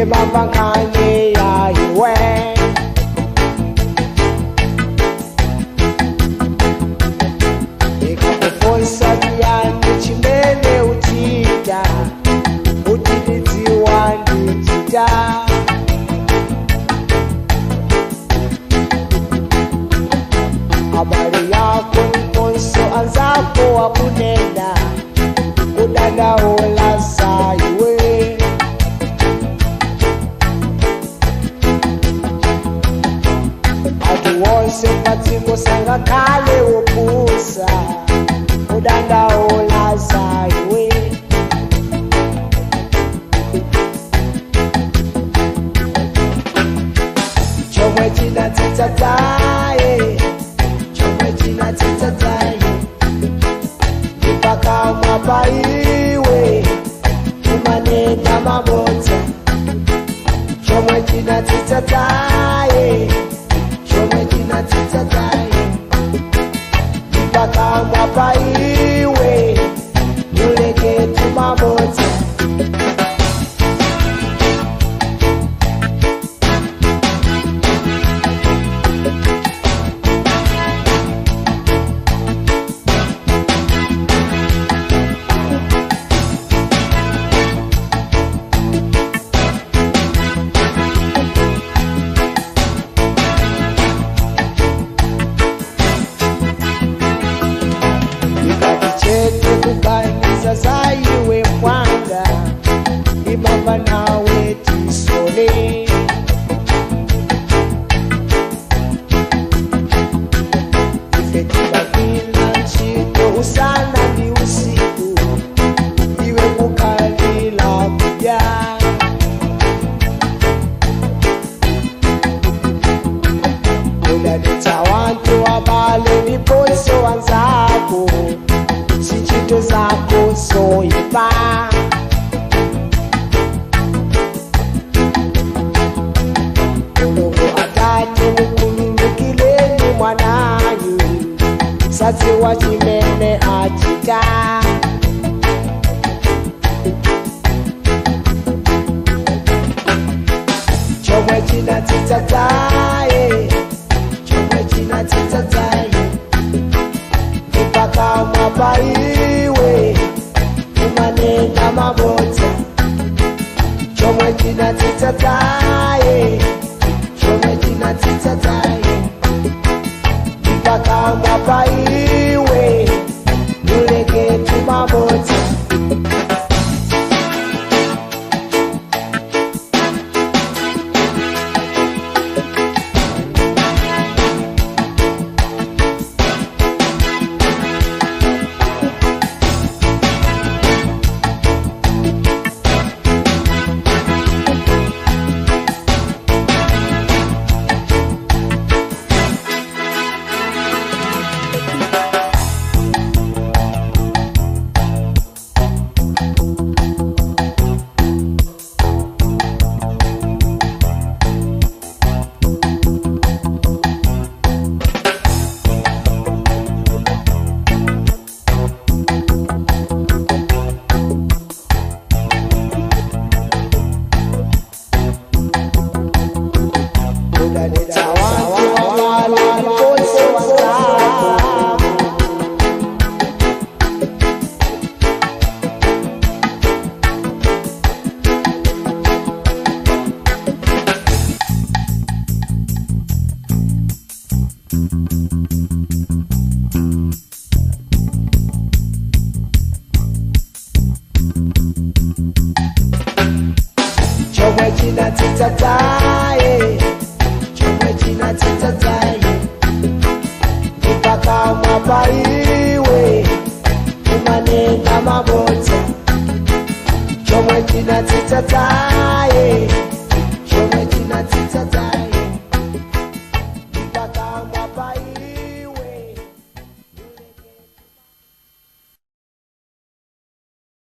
Ndimamva nkhani ya iwe. Ndikakufunsa chiyani chimene uchita, kuti ndidziwa ndichita. Habari yako ndiponso anzako wakunena, kudandaula za iwe. Anthu wonse padziko sangakhale wopusa, kudandaula za iwe. Chomwe chinatsitsa dzaye, chomwe chinatsitsa dzaye, pakamwa pa iwe umanena mabodza. Chomwe chinatsitsa dzaye, chomwe chinatsitsa dzaye, pakamwa pa iwe uleketu mabodza. Ndikati chete kuganiza za iwe mwanga, ndimamva nawe tisole. Ife timagwira ntchito usana ndi usiku, iwe kukhalira kudya. Udalitsa wanthu abale ndiponso anzako, si ntchito zako zoyipa. Mulungu atate, mukhululukireni mwanayu, sadziwa chimene achita. Chomwe chinatsitsa dzaye, chomwe chinatsitsa dzaye, pakamwa pa iwe umanena mabodza. Chomwe chinatsitsa dzaye, chomwe chinatsitsa dzaye, pakamwa pa iwe uleketu mabodza. Udalitsa wanthu abale ndiponso anzako. Chomwe chinatsitsa dzaye, chomwe chinatsitsa dzaye, pakamwa pa iwe umanena mabodza. Chomwe chinatsitsa dzaye.